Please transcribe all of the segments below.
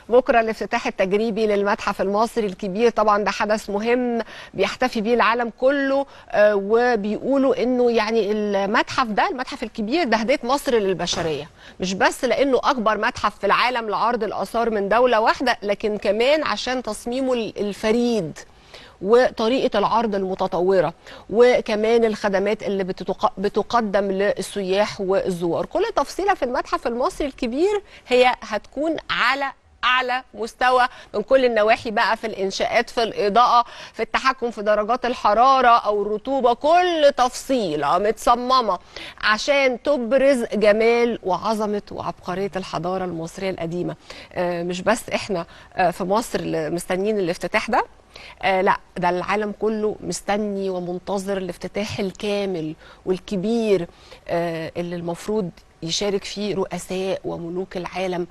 بكرة الافتتاح التجريبي للمتحف المصري الكبير، طبعا ده حدث مهم بيحتفي بيه العالم كله، وبيقولوا انه يعني المتحف ده، المتحف الكبير ده، هدية مصر للبشرية، مش بس لانه اكبر متحف في العالم لعرض الاثار من دولة واحدة، لكن كمان عشان تصميمه الفريد وطريقة العرض المتطورة، وكمان الخدمات اللي بتقدم للسياح والزوار. كل تفصيلة في المتحف المصري الكبير هي هتكون على أعلى مستوى من كل النواحي بقى، في الإنشاءات، في الإضاءة، في التحكم في درجات الحرارة أو الرطوبة. كل تفصيلة متصممة عشان تبرز جمال وعظمة وعبقرية الحضارة المصرية القديمة. مش بس إحنا في مصر مستنيين الافتتاح ده، لا، ده العالم كله مستني ومنتظر الافتتاح الكامل والكبير اللي المفروض يشارك فيه رؤساء وملوك العالم،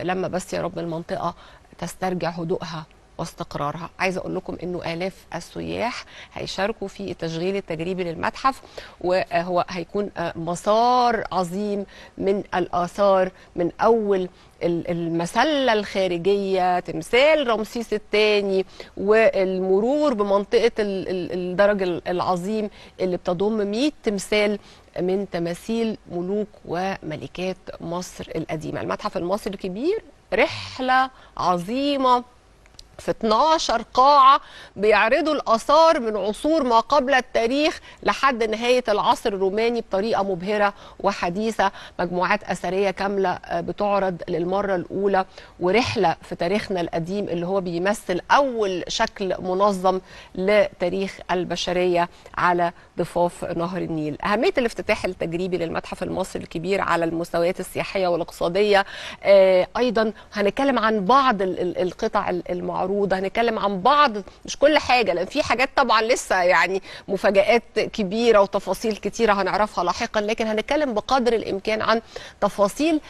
لما بس يا رب المنطقة تسترجع هدوءها واستقرارها. عايزة أقول لكم إنه آلاف السياح هيشاركوا في التشغيل التجريبي للمتحف، وهو هيكون مسار عظيم من الآثار، من أول المسلة الخارجية، تمثال رمسيس الثاني، والمرور بمنطقة الدرج العظيم اللي بتضم 100 تمثال من تماثيل ملوك وملكات مصر القديمة. المتحف المصري الكبير رحلة عظيمة في 12 قاعة بيعرضوا الآثار من عصور ما قبل التاريخ لحد نهاية العصر الروماني بطريقة مبهرة وحديثة. مجموعات أثرية كاملة بتعرض للمرة الأولى، ورحلة في تاريخنا القديم اللي هو بيمثل أول شكل منظم لتاريخ البشرية على ضفاف نهر النيل. أهمية الافتتاح التجريبي للمتحف المصري الكبير على المستويات السياحية والاقتصادية، أيضا هنتكلم عن بعض القطع المعروضة، هنتكلم عن بعض، مش كل حاجة، لأن في حاجات طبعا لسه يعني مفاجآت كبيرة وتفاصيل كتيرة هنعرفها لاحقا، لكن هنتكلم بقدر الإمكان عن تفاصيل،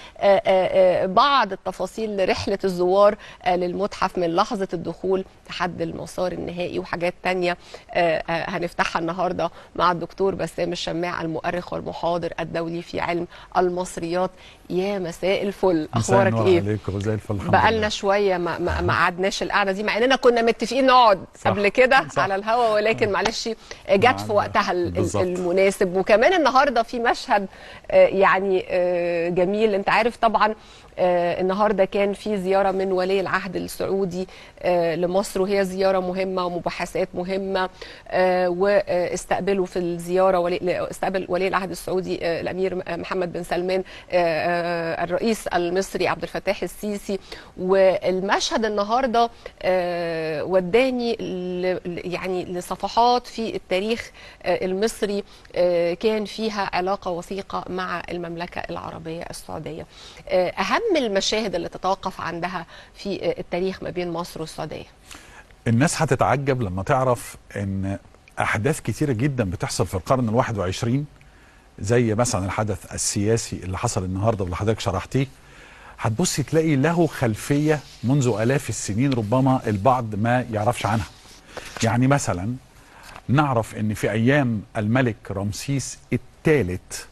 بعض التفاصيل لرحلة الزوار للمتحف من لحظة الدخول لحد المسار النهائي، وحاجات تانية هنفتحها النهاردة مع الدكتور بسام الشماع، المؤرخ والمحاضر الدولي في علم المصريات. يا مساء الفل، أخبارك إيه؟ عليكم زي الفل، الحمد لله. بقالنا شوية ما قعدناش القعدة دي، مع اننا كنا متفقين نقعد قبل كده على الهوا، ولكن معلش جت في وقتها المناسب. وكمان النهارده في مشهد يعني جميل، انت عارف طبعا النهارده كان في زيارة من ولي العهد السعودي لمصر، وهي زيارة مهمة ومباحثات مهمة، واستقبلوا في الزيارة استقبل ولي العهد السعودي الامير محمد بن سلمان الرئيس المصري عبد الفتاح السيسي. والمشهد النهارده وداني يعني لصفحات في التاريخ المصري كان فيها علاقة وثيقة مع المملكة العربية السعودية. اهم المشاهد اللي تتوقف عندها في التاريخ ما بين مصر والسعودية. الناس هتتعجب لما تعرف ان احداث كتيرة جدا بتحصل في القرن 21، زي مثلا الحدث السياسي اللي حصل النهارده واللي حضرتك شرحتيه، هتبصي تلاقي له خلفية منذ آلاف السنين ربما البعض ما يعرفش عنها. يعني مثلا نعرف ان في ايام الملك رمسيس الثالث،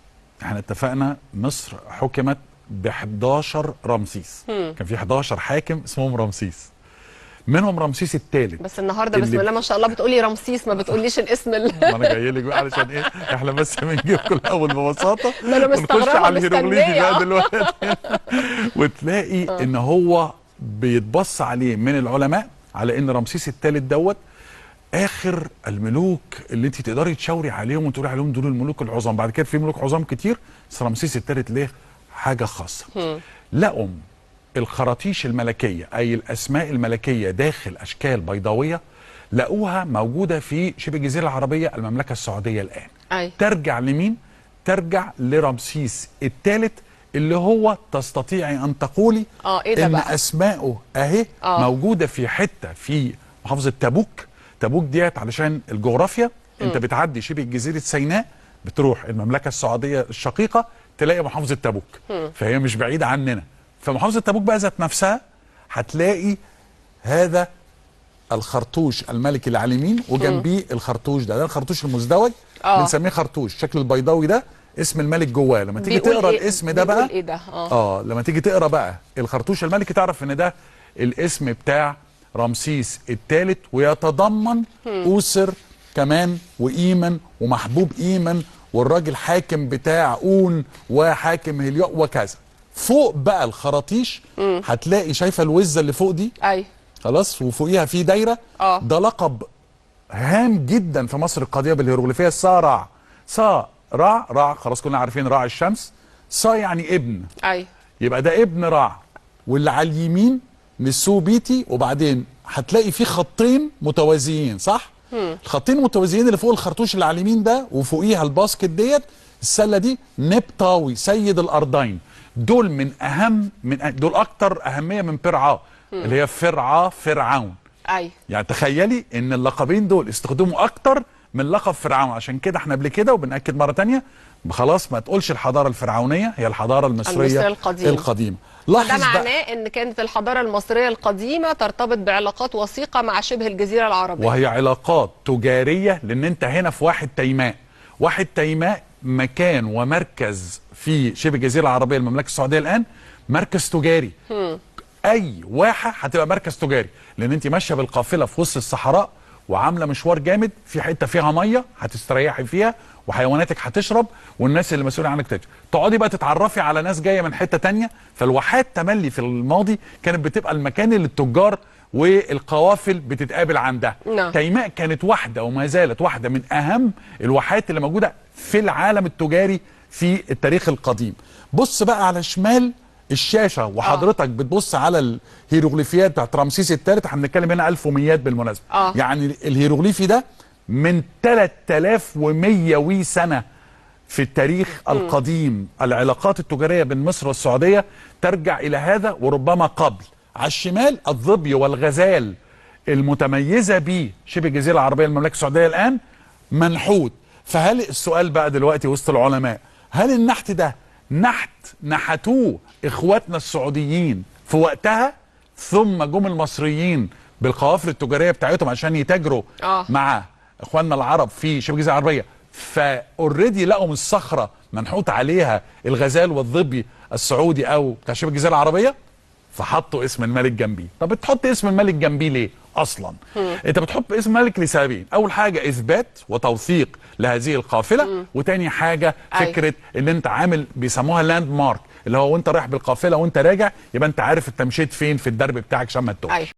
احنا اتفقنا مصر حكمت ب 11 رمسيس، كان في 11 حاكم اسمهم رمسيس، منهم رمسيس الثالث. بس النهارده بسم الله ما شاء الله بتقولي رمسيس، ما بتقوليش الاسم ما انا جاي لك بقى علشان ايه، احنا بس بنجيبكم الاول ببساطة، ما انا مستغربه على الهيروغليفي بقى دلوقتي. وتلاقي ان هو بيتبص عليه من العلماء على ان رمسيس الثالث دوت اخر الملوك اللي انت تقدري تشاوري عليهم وتقولي عليهم دول الملوك العظام. بعد كده في ملوك عظام كتير، بس رمسيس الثالث ليه حاجة خاصة. لقوا الخراطيش الملكية، اي الاسماء الملكية داخل اشكال بيضاويه، لقوها موجودة في شبه الجزيرة العربية المملكة السعودية الان. أي. ترجع لمين؟ ترجع لرمسيس الثالث، اللي هو تستطيعي ان تقولي إيه ده ان بقى؟ اسماؤه اهي موجودة في حتة في محافظة تبوك. تبوك ديت علشان الجغرافيا، انت بتعدي شبه جزيرة سيناء بتروح المملكة السعودية الشقيقة تلاقي محافظة تبوك، فهي مش بعيدة عننا. فمحافظه تبوك بقى ذات نفسها هتلاقي هذا الخرطوش الملكي اللي على اليمين وجنبيه الخرطوش ده، ده الخرطوش المزدوج، بنسميه خرطوش، الشكل البيضاوي ده اسم الملك جواه. لما تيجي تقرا إيه؟ الاسم ده بقى ايه ده؟ لما تيجي تقرا بقى الخرطوش الملكي تعرف ان ده الاسم بتاع رمسيس الثالث، ويتضمن أوسر كمان وإيمن ومحبوب إيمن والراجل حاكم بتاع أون وحاكم هليو وكذا. فوق بقى الخراطيش هتلاقي، شايفه الوزه اللي فوق دي؟ ايوه خلاص، وفوقيها في دايرة. ده لقب هام جدا في مصر القديمة بالهيروغليفيه، سارع. سا رع رع، خلاص كلنا عارفين راع الشمس. سا يعني ابن، ايوه يبقى ده ابن رع. واللي على اليمين نسوبيتي، وبعدين هتلاقي في خطين متوازيين، صح؟ الخطين المتوازيين اللي فوق الخرطوش اللي على اليمين ده وفوقيها ال basket ديت السلة دي، نبطاوي سيد الارضين. دول من اهم، من دول اكتر اهمية من برعا اللي هي فرعا فرعون. ايوه يعني تخيلي ان اللقبين دول استخدموا اكتر من لقب فرعون. عشان كده احنا قبل كده وبنأكد مرة تانية، خلاص ما تقولش الحضارة الفرعونية، هي الحضارة المصرية القديمة. لاحظ ده معناه ان كانت الحضارة المصرية القديمة ترتبط بعلاقات وثيقة مع شبه الجزيرة العربية، وهي علاقات تجارية، لان انت هنا في واحد تيماء. واحد تيماء مكان ومركز في شبه الجزيرة العربية، المملكة السعودية الان، مركز تجاري. اي واحة هتبقى مركز تجاري، لان انت ماشية بالقافله في وسط الصحراء وعامله مشوار جامد، في حتة فيها مية هتستريحي فيها وحيواناتك هتشرب والناس اللي مسؤولة عنك تاكل. تقعدي بقى تتعرفي على ناس جاية من حتة تانية. فالواحات تملي في الماضي كانت بتبقى المكان اللي التجار والقوافل بتتقابل عندها. تيماء كانت واحدة وما زالت واحدة من اهم الواحات اللي موجودة في العالم التجاري في التاريخ القديم. بص بقى على شمال الشاشة وحضرتك بتبص على الهيروغليفيات بتاعت رمسيس الثالث. احنا بنتكلم هنا 1100 بالمناسبة. يعني الهيروغليفي ده من 3100 سنة في التاريخ القديم. العلاقات التجارية بين مصر والسعودية ترجع الى هذا وربما قبل. على الشمال الظبي والغزال المتميزة به شبه الجزيرة العربية المملكة السعودية الان منحوت. فهل السؤال بقى دلوقتي وسط العلماء، هل النحت ده نحت نحتوه اخواتنا السعوديين في وقتها، ثم جم المصريين بالقوافل التجارية بتاعتهم عشان يتاجروا مع اخواننا العرب في شبه الجزيرة العربية، ف already لقوا من الصخرة منحوت عليها الغزال والظبي السعودي او بتاع شبه الجزيرة العربية، فحطوا اسم الملك جنبيه. طب بتحط اسم الملك جنبيه ليه اصلا؟ انت بتحط اسم الملك لسببين، اول حاجة اثبات وتوثيق لهذه القافلة، وتاني حاجة فكرة ان انت عامل بيسموها landmark، اللي هو وانت رايح بالقافله وانت راجع يبقى انت عارف انت مشيت فين في الدرب بتاعك عشان ما تتوهش.